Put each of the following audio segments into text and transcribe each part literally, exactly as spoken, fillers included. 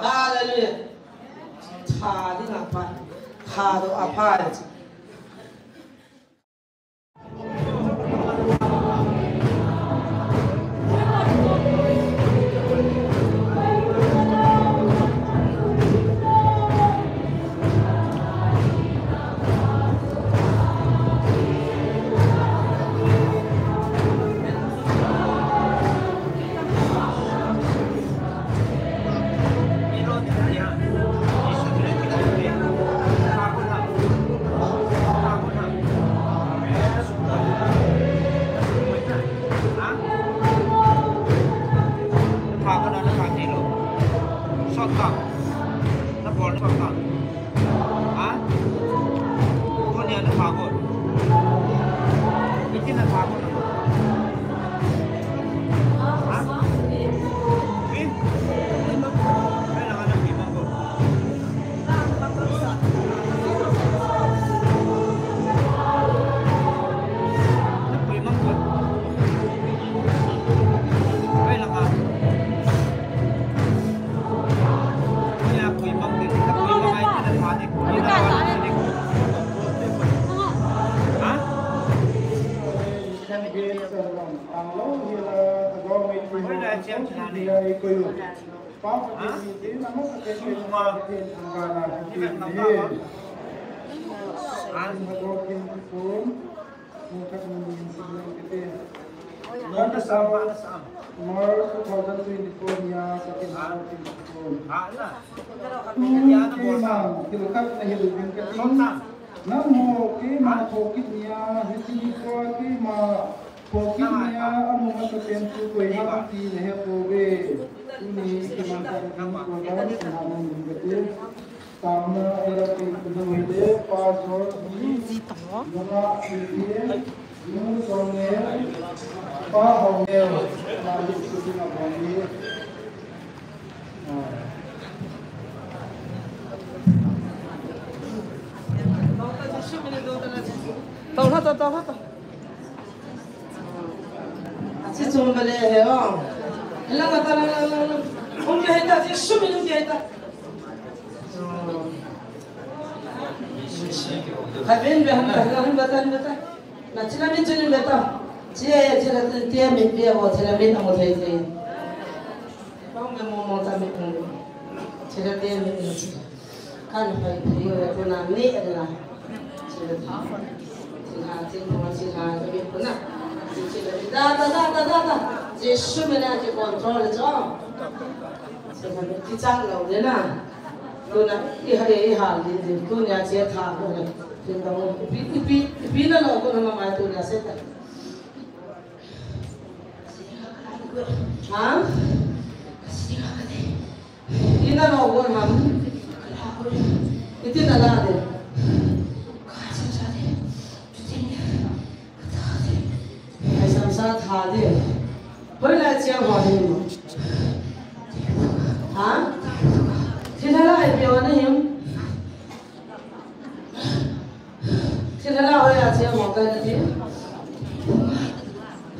Hallelujah. Tha ding a pha. Tha ding a pha. March two thousand twenty-four nia, second half twenty-four. Tu keima thil khat nahil uvin kati. Nangho keima thokit nia, hiche nikho keima thokit nia, amu masapen chu koi ham ti nahe pouve. Tuni keima thokit nia, koi ham ti nahe pouve. Tamna era ki kudu hile, pa George ni, nunga P T, nu Song ne, pa Hong ne, na ni kudu na boni. Tau ha, tau, tau ha, tau. Chi chung bale he o. Lang ta, lang, lang, lang, lang. Um ke he ta, chi sum in ke he ta. Habin be han ta, han ba ta, han ba ta. Na chi na min chi ni be ta. Chi e, chi na ti, ti e min be o, chi na min amo thei thei. Bang be mo mo ta min. Chi na ti e min chi. Kan phai phai yo ko na ni na. Sila, sila, sila, sila, sila, sila. Da, da, da, da, da, da. Jesu mina ki control jo. Sila, kichang lou le na. Tuna, i ha, i ha, din, din. Tunia che tha ko le. Sila, ipi, ipi, ipi na lou ko na mama tunia se ta. Ha? Ina lou gon ham. Iti na la de. Ai sam sa tha de. Hoi lai chiang ho de. Ha? Thilha la ai pe wa na him. Thilha la hoi a chiang ho ka na ti.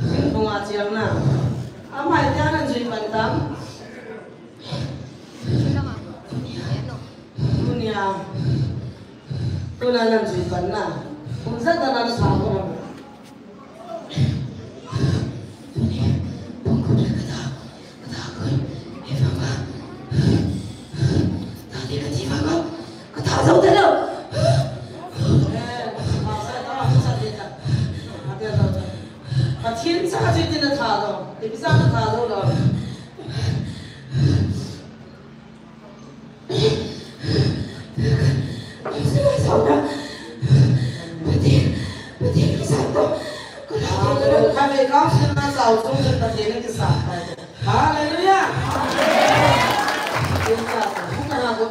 Thilha la chiang na. Amai ta na jui pan tam. Tunia. Tuna nan jui pan na. Kum sa ta nan sa ko. Pathen cha chu iti na tha lo, ipi cha na tha lo lo. Pathen, Pathen kisat to. Ka ve ka sina sao chu Pathen kisat. Hallelujah. Pathen kisat. Hallelujah.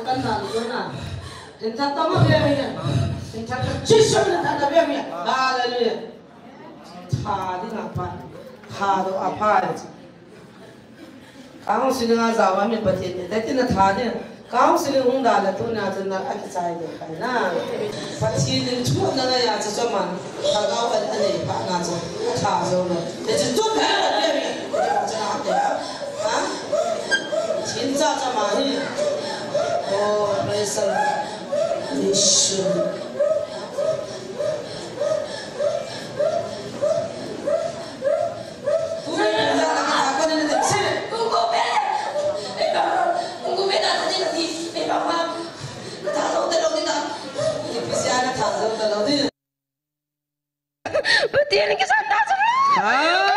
Hallelujah. Tha ding a pha. Tha ding a pha. Counseling a jao a min Pathen ni, tati na tha ding. Counseling hung da la tunia chun na akichai ding kai na. Pathen in thu na na ya chu choma. Lhagao a, anei pha na chu. Tha jo na. Te chu tu pha na pe mi. Chu na te. Pathen kisan ta chu. Hallelujah.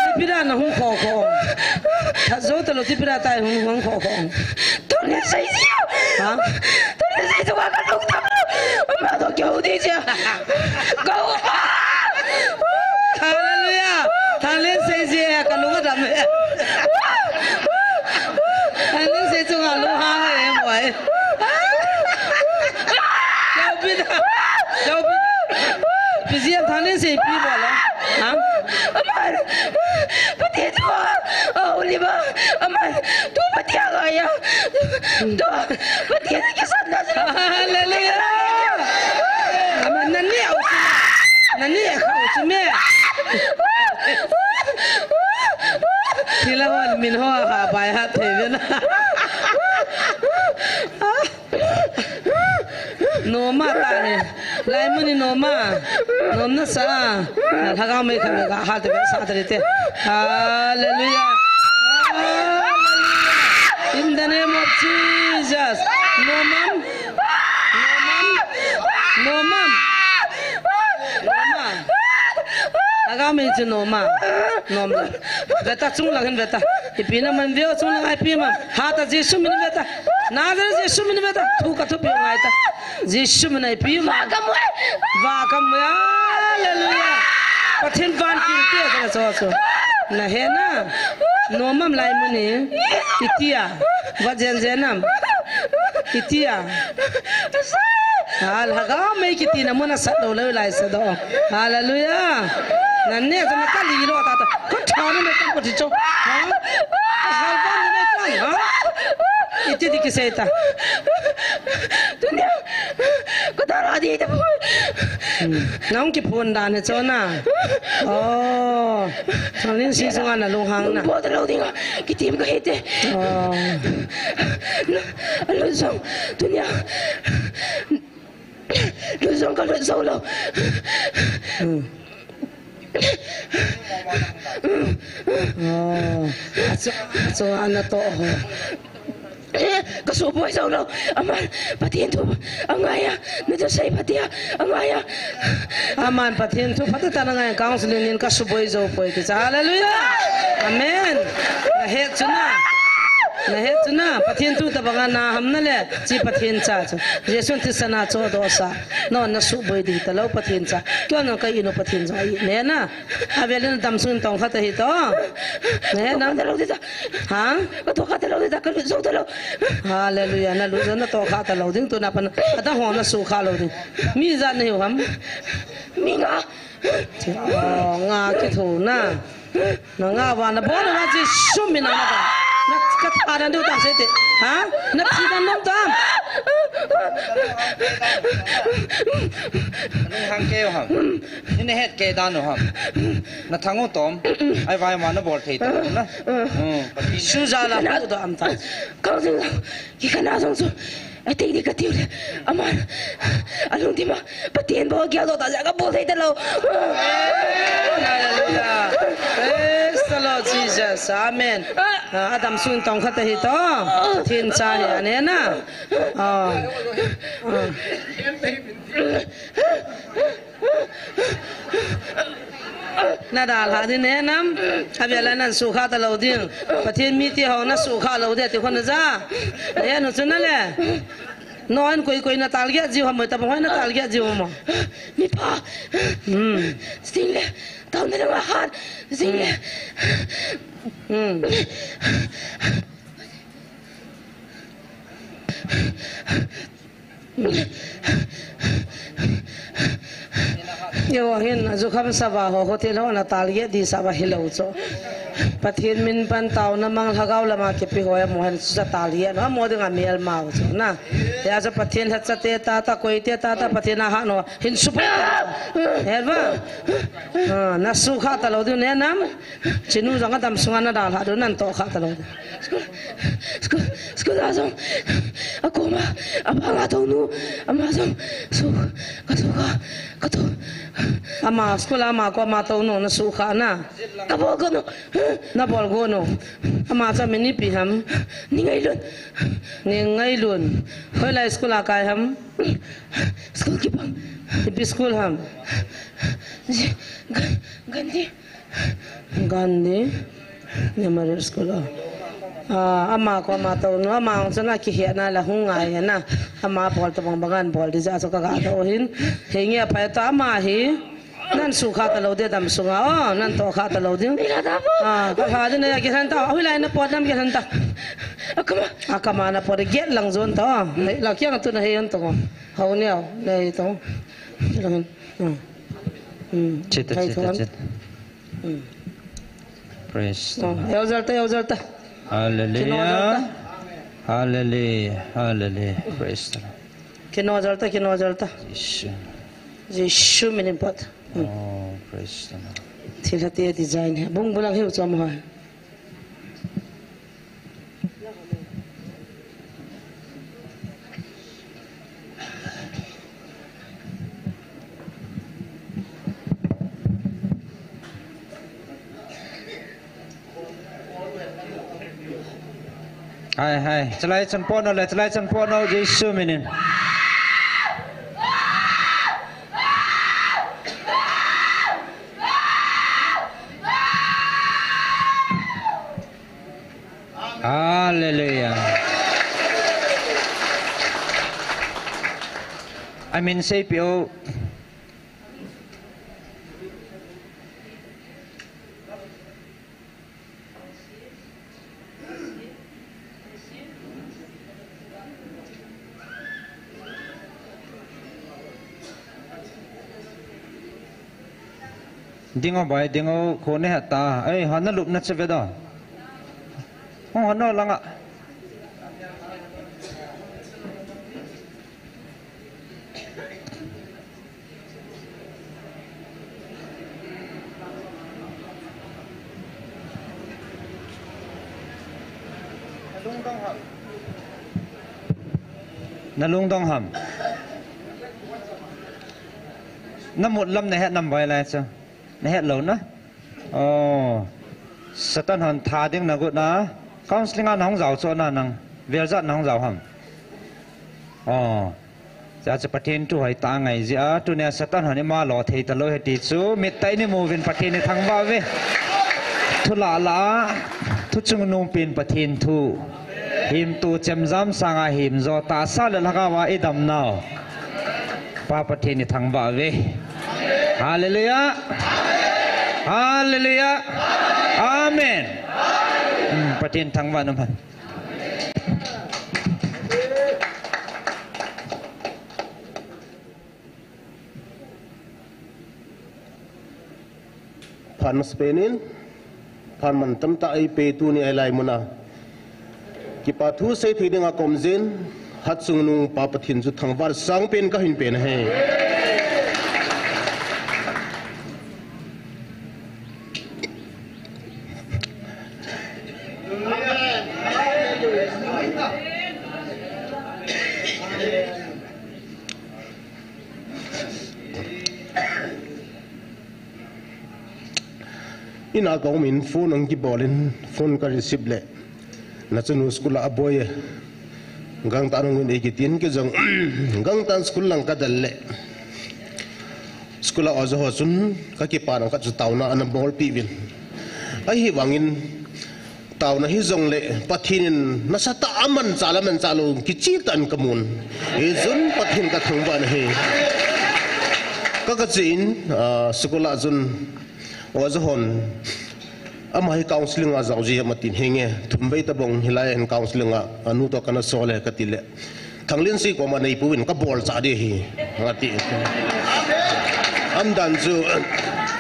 Ipi dia na hung kho kho. Tha jou talou, ipi dia tai hung, hung kho kho. Tuni sei ji. Ha? Tuni sei ji ka lung tam. Ama to kyo di ja. Go. Hallelujah. Tha le sei ji ka lung dam. Tha le sei chu ka lung hang e mo. Jao pi da. Jao pi. Pi ji tha le sei pi bo la. Ha? Aman. Pathen tu. Oh, lima. Aman. Tu Pathen a ya. Tu Pathen kisan na. Hallelujah. Aman, nani au si. Nani au si me. Thilha hon min ho ha bai ha thei ve na. Noma ta he. Lai muni noma. Nom nasa. Lhagao mei kha ga ha te sa te te. Hallelujah. Hallelujah. In the name of Jesus. Nomam. Nomam. Nomam. Noma. Lhagao mei chu noma. Nom. Ve ta, chunglang hin ve ta. Ipi na man veo, chunglang ai pi man. Ha ta, Jesu min ve ta. Nazareth Jesu min ve ta. Thu ka thupi ngai ta. Jesu min ai pi man. Va ka mu e. Va ka mu e. Hallelujah. Pathen van kin te ka cho cho. Na he na. Nomam lai muni. Itia. Va jen jen nam. Itia. Ha, Lhagao mei kiti na mun a sat lou lou lai sa do. Hallelujah. Na ne ta na ka li lo ta ta. Ko tha ni me ta ko ti cho. Ha? Ka hal ba ni me ta. Ha? Iti di kisei ta. Tunia. Ko ta ra di ta. Hmm. Nang kiphon dan he cho na. Oh. Thanglen si sunga na lunghang na. Bo ta lou ding a. Kitim ka he te. Oh. Na, a lut jong, tunia. Lut jong ka lut jou lou. Hmm. Oh. Achu, achu ana to ho. Ka suboi jou lou. Aman, Pathen thu. Angai a. Na chu sei phatea, angai a. Aman Pathen thu phatah tah angai, counseling in ka suboi jou poi ti chu. Hallelujah. Amen. Na het chu na. Na het chu na. Pathen thu tabang a na ham na le. Chi Pathen cha chu. Jesu thisan a chodoh sa. No na suboi ding talou Pathen cha. Kyo no ka inu Pathen cha i ne na. Avel in damsung tong khat ahi to. Ne na. Ka to kha ta lou ding ta. Ha? Ka to kha ta lou ding ta, ka lut jou ta lou. Hallelujah. Na lut jou, na to kha ta lou ding, tuna pan. Adang ho na su kha lou ding. Mi ijat na hiu ham? Mi nga. Oh, nga kitho na. Na nga va na bo na va Jesu min a na ba. Na ka tha dan diu tam se te. Ha? Na thi dan nom tam. Nung hang keu ham. Ni na het kei dan u ham. Na thang u tom. Ai vai ma na bol thei ta na. Hmm. Su ja la pu da am ta. Kau jing la. Ki kana jong su. Ai tei di ka tiu le. Aman. A lungthim a. Pathen bou gel doh ta ja ka bol thei ta lou. Hallelujah. Praise the Lord Jesus. Amen. Ah, adam sun tong khat ahi to. Pathen cha hi ane na. Ah. Ah. Na dalha ding ne nam, avel a nan sukha ta lou ding. Pathen mite ho na sukha lou ding ti khon na ja. Na he nu chu na le. No'n koi koi na tal geh jiu ham, moi tabang hoi na tal geh jiu ham. Ni pa. Hmm. Sing le. Tau na la hat. Sing le. Hmm. Yo hin, ajukham sava ho, hotel ho na target di sava hilou cho. Pathen min pan tauna mang lhagao lama kipe ho, amo hin sa target no, amo dinga mel mau cho na. Ya cho Pathen lhacha te tata, koi te tata, Pathen a ha no, hin supai. Helva. Ah, na sukha talou diu ne nam. Chinu jong adam sunga na dalha diu, nan tohkha talou diu. School, school, school a jong. Akoma, abang a tounu, ama jong. Su, ka sukha, ka to. Ama school ama koma tounu, na sukha na. Ka bol go no. Na bol go no. Ama cha min ipi ham. Ni ngailun. Ni ngailun. Hoilai school a kai ham. School kibang. Ipi school ham. Ga-, Gandhi. Gandhi Memorial School, oh. Ah, ama koma tounu, ama hung chun akihetna la hung ngai na. Ama bol tabang bang an bol di ja so ka ga to hin. Henge apai to ama hi. Nan sukha talou diu dam sunga, oh, nan tohkha talou diu. Ah, ka ha din ya kilhen ta, hoilai na pot nam kilhen ta. Akama. Akama na pot get lang jon ta, oh. Hei, la kiang tu na hei an to. Hau niau, nei to. Hmm. Hmm. Chita, hei chita, to. Chita. Hmm. Praise the Lord. Yau jalta, yau jalta. Hallelujah. Kino jalta. Hallelujah. Hallelujah. Praise the Lord. Kino jalta, kino jalta. Jisu. Jisu minin pat. Hmm. Oh, praise the Lord. Thilha te design he. Bung bulang he uchom ho. Hai, hai. Chalai chan pono le, chalai chan pono, Jesu minin. Hallelujah. Amen seipi o. Dingo bai, dingo, kho ne heta. Ei, hana lupna cheve da. Ho, hana langa. Na lungdong ham? Na mut lam na het nam bai lai chu. Na het lou na? Oh. Satan hon tha ding na got na. Counseling a na hung jao chu na nang. Vel jat na hung jao ham. Oh. Cha cha Pathen thu hoi ta ngai jia, tunia Satan hon ima lo thei talou he ti chu, mit tah in imu uvin Pathen ithangvah uve. Thu lah lah a, thu chungnung pen Pathen thu. Himtu chemjam sanga himjo tahsa le lhagao a idam nau. Pa Pathen ithangvah uve. Hallelujah. Hallelujah. Amen. Hmm, Pathen thangvah in um hen. Phat masapen in, phat mantam tah eipe tuni a hilai muna. Kipa thu sei thei dinga kaum jin, Hatchungnung Pa Pathen chu thangvah sangpen kahin pen ahi. Ina ka um in phone ahung kibol in, phone ka receive le. Nachanu school a aboi e. Gangtah nung in eikitin kei jong, gangtah school lang kadel le. School a oja ho chun kakipa nang khat chu taona ana bolpeh uvin. Ahivangin, taona hijongle Pathen in nasatah a amanchah le amanchah lou kicheh tah in kamun. Hichun Pathen kathangvah in ahi. Ka, kache in, ah, school a chun oja hon, ama hi counseling a jao ji ham atin, henge, thum vei tabang hilai hin counseling a, anu toh kana sol e kati le. Thanglinsi koma neipu in ka bol cha di hi. Ati. Amdan chu,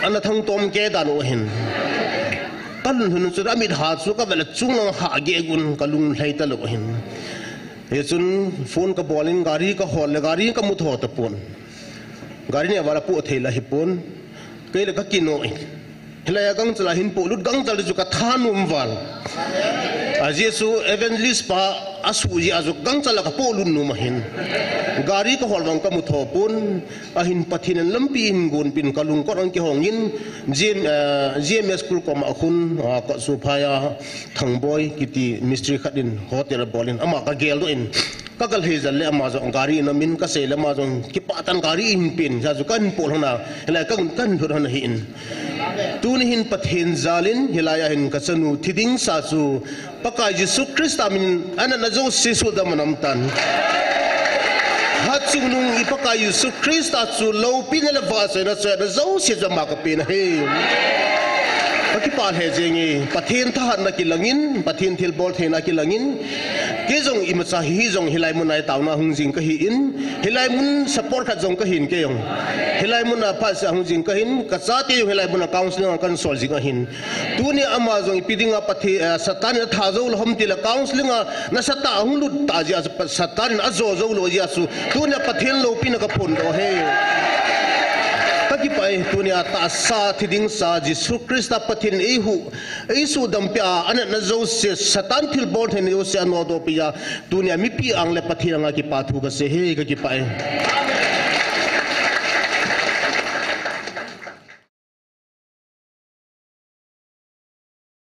ana thangtom kei dan u hin. Kalun hun chu amit ha chu ka vela chung lang ha ge gun ka lung lhai ta lo hin. Hichun phone ka bol in gari ka hol le gari ka mu tho ta pon. Gari ne vala pu thei la hi pon. Kei le ka kino in. Hilai a gangchal a hin polut gangchal chu ka thanom val. A Jesu evangelist pa a su ji a chu gangchal a ka polut nom a hin. Gari ka hol vang ka mu tho pon a hin Pathen in lampi in gon pin ka lungkot ang kihong in G M, eh, G M S school koma khun, ah, ka su phaya Thangboi kiti mistri khat in hotel a bol in ama ka gel do in. Ka kal hei jal le ama jong gari in amin ka sei le ama jong kipah tan gari in pin ja chu kan pol hona hilai kan kan hut hona hi in. Tuni hin Pathen jalin hilai a hin ka chanu thi ding sa chu Pakai Jesu Christa min ana na jo si su da manam tan. Hat chung nung i Pakai Jesu Christa chu lo pin le va se na se na jo si ja ma ka pin he. Ka kipah he jeng e Pathen thahat na kilangin Pathen thilbol thei na kilangin. Kei jong imacha hi jong hilai mun a i tauna hung jing ka hi in, hilai mun support khat jong ka hin kei jong. Hilai mun a phat sa hung jing ka hin, ka chate jong hilai mun a counseling a kan sol jing a hin. Tuni ama jong ipi dinga Pathe-, eh, Satan in a tha jou lo ham ti le counseling a nasatah a hung lut ta jeh a Satan in a jo jou lo jeh a chu. Tuni a Pathen loupina ka phon doh e. Ka kipah e, tuni a tahsa thi ding sa Jesu Christa Pathen in eihu, ei sudam pia, anatna jouse, Satan thilbol theina jouse anodoh pia, tunia mipi ang le Pathen anga kipathu kasei e, kakipah e.